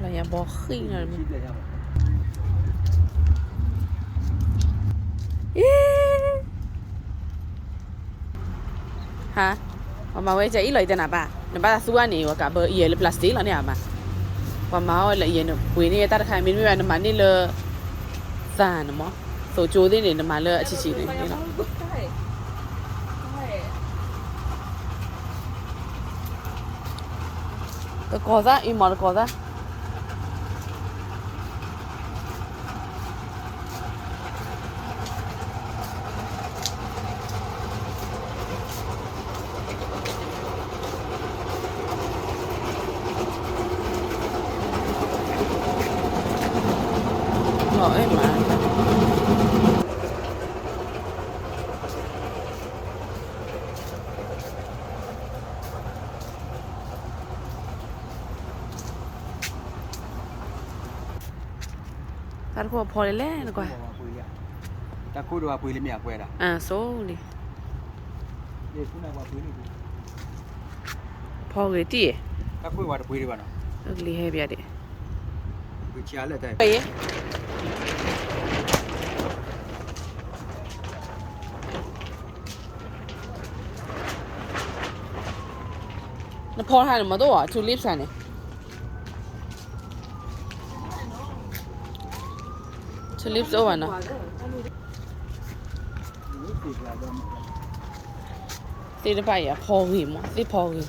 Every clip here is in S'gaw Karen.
လီၤညါဘီဃံလီၤ, အ့, ဟါ, ပှၤမၤဝဲကအံၣ်လီၤအံၤတဲနၤဘၣ်, နဘၣ်သးသူအါန့ၣ် ပှၤကးဘၢအံၤလၢ plastic လီၤန့ၣ်အမါ, ပှၤမၤအီၣ်လၢအံၤန့ၣ် ပှ့ၤန့ၢ်တၢ်တခါ မ့တမ့ၢ်ဘၣ် နမၤန့ၢ်လၢ သးန့ၣ်မး, သိကၠိသ့ၣ်န့ၣ် နမၤလၢအဆံးဆံးန့ၣ်လီၤ. တကိးသၣ်အံၤမး တကိးသၣ်. လီၤအဲၣ်မး, တၢ်တခိၣ်ဖီလံလဲၣ်နကွၢ်, တၢ်ခိၣ်ဒိၣ်ပှၤပှ့ၤလံမ့ၢ်အကွဲးဒၣ်, အၢ ဆိလံ, ဖီဂ့ၤတံၢ်, တၢ်ခိၣ်ဝဲတပှ့ၤဒံးဘၣ်နီၤ, လံဟဲပျါဒံး, နဖီတခါန့ၣ် မ့ၢ်တအိၣ်ဘၣ် two leaves န့ၣ်, two leaves တအိၣ်ဘၣ်နီၤ. သ့ၣ်တဖၣ်အံၤအဖီဂ့ၤမး သ့ၣ်ဖီဂ့ၤ,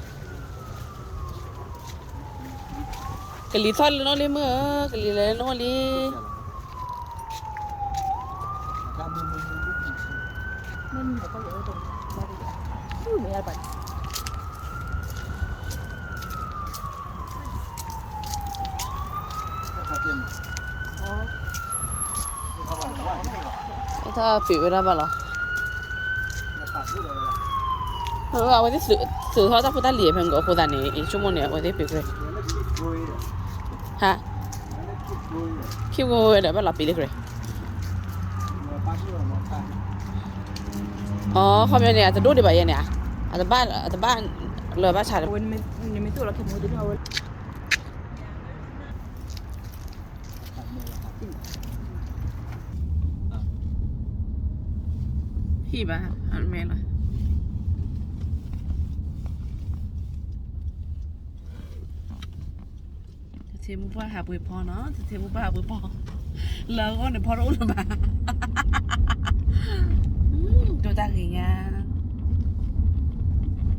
ကလံၤသီၣ်လၢနအိၣ်လံမုၢ်ဧၢ, ကလံၤလဲၤလၢနအိၣ်လံ. တၢ်ပ့ၤဝဲဒၣ်ဘၣ်လီၤ. အဝဲသ့ၣ်သုးထီၣ်တၢ်ဖိတၢ်လံၤဖဲမုၢ်အဃိသတးန့ၣ် ယဆိကမိၣ်န့ၣ် အဝဲသ့ၣ်ပ့ၤကြၢး, ဟါ, ခံဝဲဒီးဘၣ်လီၤပ့ၤလၢကြၢး. အီ ခီပညီန့ၣ် အတဒိၣ်ဒံးဘၣ်ယဲန့ၣ်, အတဘၣ်, အတဘၣ်လၢၤဘၣ်ဆၣ်, ဟံၣ်ဘၣ်, အမဲလီၤ. တထံမူပှၢ်ဟးပှ့ၤဖီနီၤ, တထံမူပှၢ်ဟးပှ့ၤဖီ, လၢအဂီၢ်န့ၣ်ဖီတအိၣ်လၢၤဘၣ်. ဒိၣ်တၢ်ဂ့ၤညါ